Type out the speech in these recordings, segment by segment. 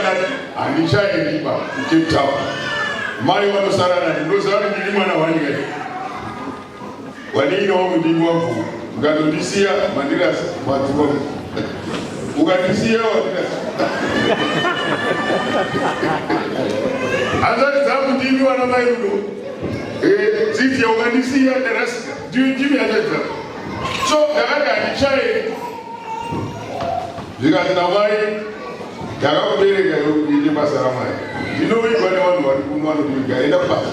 Ndakati handichaendi ba kuCape Town. Mai vanosara nani, ndinoziva kuti ndiri mwana wani kai. Wanini wangu ndini wabvuma. Ukatondisiya mandirasa mwadzi wangu. Ukandisiya wandirasa. Hanzvadzi dzangu ndimi vana mai Rudo. Eh, dzidzi ukandisiya ndarasika. Ndimi ndimi hanzvadzi dzangu. So ndakati handichaendi. Zvikanzi namai ndakakubereka iwe kuti uite basa raMwari. Ndinovigwa nevanhu vari kuno vanotiviga enda kubasa.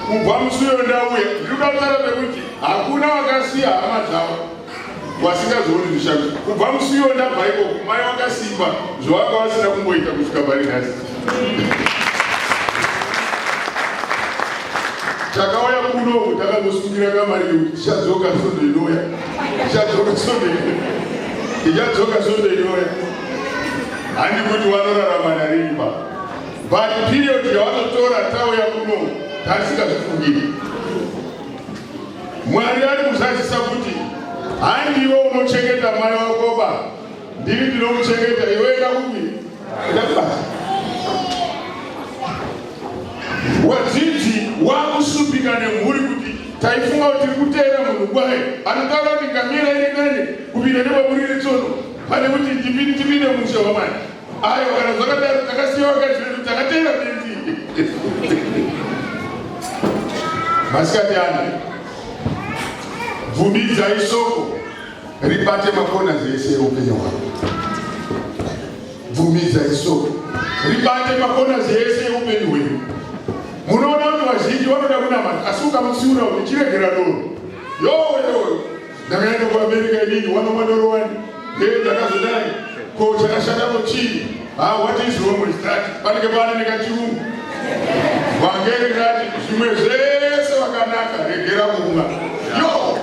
Kubva musi uyo ndauya ndiri kuda kutaura pekuti hakuna vakasiya hama dzavo vasingazooni zvishamiso. Kubva musi uyo ndabva ikoko mai vakasimba zvavanga vasina kumboita kusvika pari nhasi. Takauya kuno takazosukira kamari yekuti tichadzoka svondo inouya, tichadzoka svondo inouya, tichadzoka svondo inouya. Handi kuti vanorarama narini ba, but period yavanotora tauya kuno tatisingazvifungiri. Mwari ari kuzadzisa kuti handiwe unochengeta mai wako ba, ndini ndinomuchengeta iwe enda kupi? Enda kubasa. Wadzidzi wakusupika nemhuri kuti taifunga kuti tiri kuteera munhu kwaye anotaura kuti ngamira iri nani kupinda nepaburi retsono pane kuti tipinde musha wamai. Aiwa, kana zvakadaro takasiya vakadzi vedu takateera benzi. Masikati ano bvumidzai soko ribate makona ese eupenyu hwako. Bvumidza isoko ribate makona ese eupenyu hwenyu. Munoona kuti vazhinji vanoda kunamata, asi ukamutsiura kuti chiregera doro, yoyo ndakaenda kuAmerica inini wanomwa doro wani ee ndakazodai ko chakashatamo chii? Ah, what is wrong with that? Panenge pane nekachirungu vhangeri rati zvimwe zvese vakanaka regera kumwa yo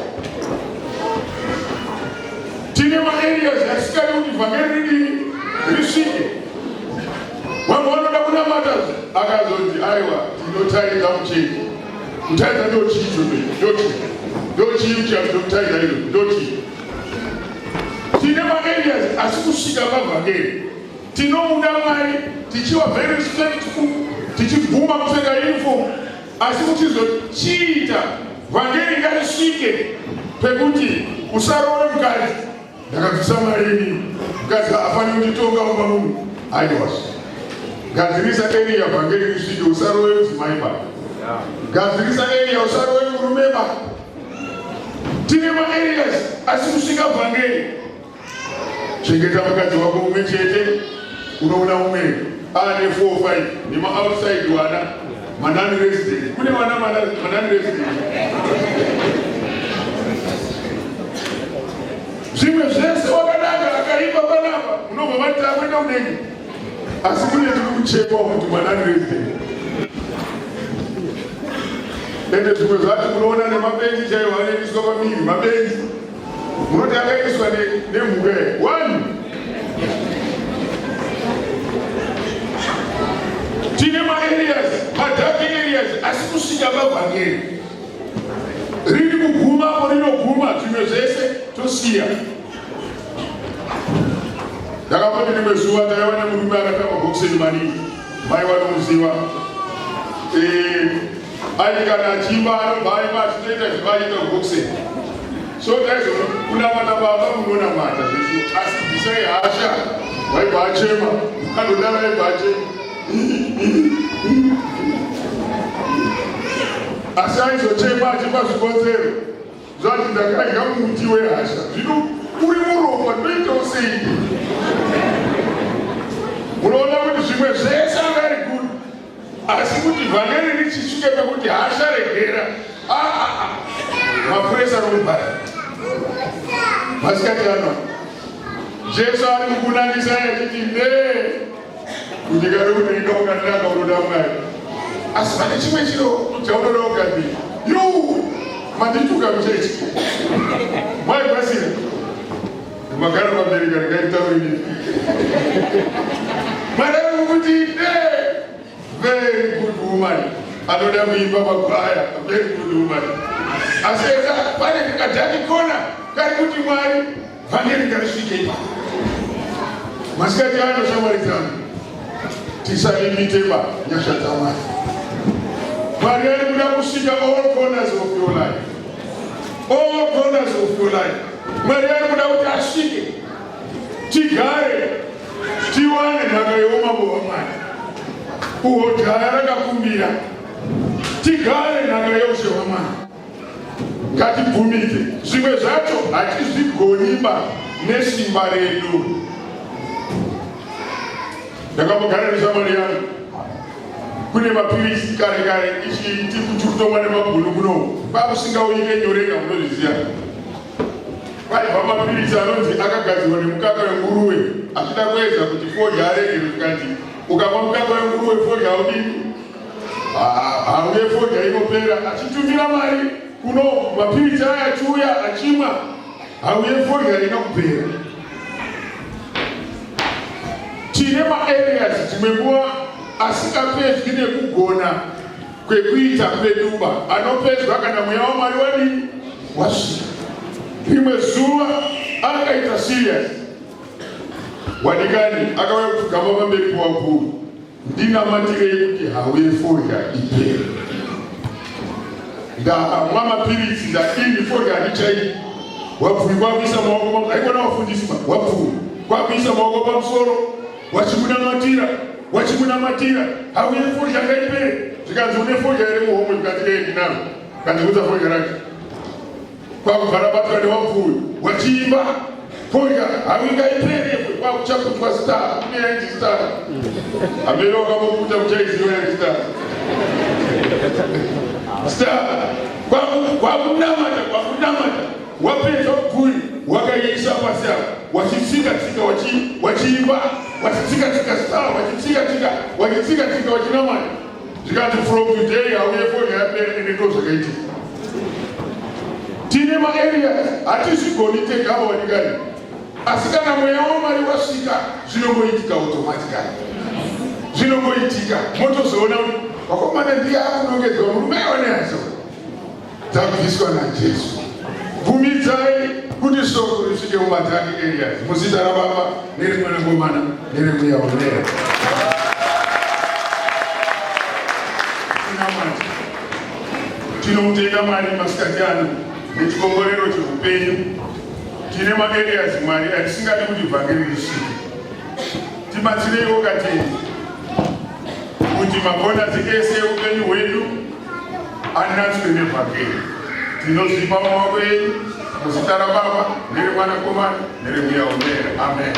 Tine maareas atisingadi kuti vhangeri ridii risvike. Vamwe vanoda kunamata akazonzi aiwa tinotaidza muchechi. Kutaidza ndochii ichocho ndochii ndochii chatinotaidza izvo ndochii. Tine maareas asi kusvika pavhangeri tinomuda Mwari tichiwa very respectful tichibvuma kupfeka uniform Asi muchizochiita vhangeri ngarisvike pekuti usarove mukadzi. Ndakabvisa mari ini mukadzi haafaniri kunditonga mumba muno. Aiwa, gadzirisa area vhangeri risvike, usarove mudzimai ba. Gadzirisa area, usarove murume ba. Tine maareas asi kusvika vhangeri. Chengeta mukadzi wako umwe chete, unoona umwe ane 4 5 nema outside wana manani resident. Kune wana manani resident. Zvimwe zvese wakanaka akaimba panapa unobva vati takuenda kudenga, asi kune tiri kuchekwa kuti manani resident. Ende zvimwe zvacho munoona nemabenzi chaiwo anoendeswa pamiri mabenzi Munoti akaiswa nemhuka here? One. Tine maareas, madark areas asi kusvika pavhangeri riri kuguma apo rinoguma, zvimwe zvese tosiya. Ndakamboti rimwe zuva taiva nemurume akatamba boxing maningi, mai vanomuziva. Eh, Aiti kana achiimba anobva aimba achitoita zvivaita boxing. So taizo kunamata baba munonamata zveshuwa asi bvisai hasha waibva achema anodaro aibva achema asi aizochema achipa zvikonzero Zvati ndakadya muti wehasha zvino uri muropa ndoitawo sei? Munoona kuti zvimwe zvese anga ari good asi kuti vhangeri richisvike pekuti hasha regera ah, ah, ah. Mapurisa romubhara masikati ano Jesu ari kukunangisai achiti nee Kunyika rekuti inga ukanaka unoda Mwari. Asi pane chimwe chiro chaunoda kugadzira. You mandituka muchechi. Mai Basira. Magara pamberi kana ngaitaure nini. Mwari ari kuti ne very good woman. Anoda kuimba pakwaya, very good woman. Asi eka pane kakadhaki kona kari kuti Mwari vhangeri ngarisvike ipapo. Masikati ano, shamwari dzangu, tisalimiteba nyasha dzaMwari. Mwari ari kuda kusvika all corners of your life, all corners of your life. Mwari ari kuda kuti asvike, tigare, tiwane nhaka yeumambo hwaMwari uhwo jaya rakakumbira, tigare nhaka yeushe hwaMwari. Ngatibvumidze, zvimwe zvacho hatizvigoniba nesimba redu. Ndakambogara neshamwari yangu, kune mapirisi kare kare ichiti kuti kutomwa nemabhunu kuno kwakusingauyike nyoreka, munozviziva. Kwaibva mapirisi anonzi akagadzirwa nemukaka wenguruve, achida kuedza kuti fodya aregere. Zvikanzi ukamwa mukaka wenguruve, fodya haudini, hauye, fodya inopera. Achitumira mari kuno, mapirisi aya achiuya, achimwa, hauye fodya inokupera. Tine maareas dzimwe nguva asingapedzwi nekugona kwekuita kweduba, anopedzwa kana Mweya waMwari wadini, wasvika. Rimwe zuva akaita serious, wadikani, akauya kupfugama pamberi powakuru, "Ndinamatirei kuti hauye fodya ipere. Ndamwa mapiritsi, ndadini, fodya handichaii." Wabvui kwakuisa maoko, aikona wafundisi, wabvui kwakuisa maoko pamusoro, wachimunamatira, wachimunamatira, hauye fodya ngaipere. Zvikanzi, "Une fodya here muhomwe?" Zvikanzi, "Ee, ndinaro." Kanzi, "Fodya racho." Kwakubva rabatwa newapfuyu, wachiimba, fodya hauingaipere. Kwakuchakutwa Star, kune yainzi Star, hamene wakambokuta muchaiziva yainzi Star. Star, kwakunamata, kwakunamata, wapedza mupfuyu wakaiisa pasi apo, wachitsika tsika, wachiimba, wachitsika tsika Star, wachitsika tsika, wachitsika tsika, wachinamata. Zvikanzi, "From today hauye fodya yapera." Ende ndo zvakaitika. Tine maareas hatizvigoni tega, vadikani, asi kana Mweya waMwari wasvika, zvinongoitika automatically, zvinongoitika. Motozoona kuti vakomana ndiye akunongedzwa, murume aoneazo dzabviswa naJesu. Bvumidzai kuti shoko risvike mumadark areas, muzita raBaba nereMwanakomana nereMweya Unoera. Tinamata. Tinomutenda Mwari masikati ano nechikomborero cheupenyu. Tine maareas, Mwari, atisingadi kuti vhangeri risvike. Tibatsireiwo katendi kuti macorners ese eupenyu hwedu anatswe nevhangeri. Tinozvipa mumaoko enyu muzita raBaba nereMwanakomana nereMweya Unoera. Amen.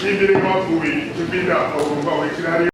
Imbire mapfuwi tipinda paurongwa hwechirariro.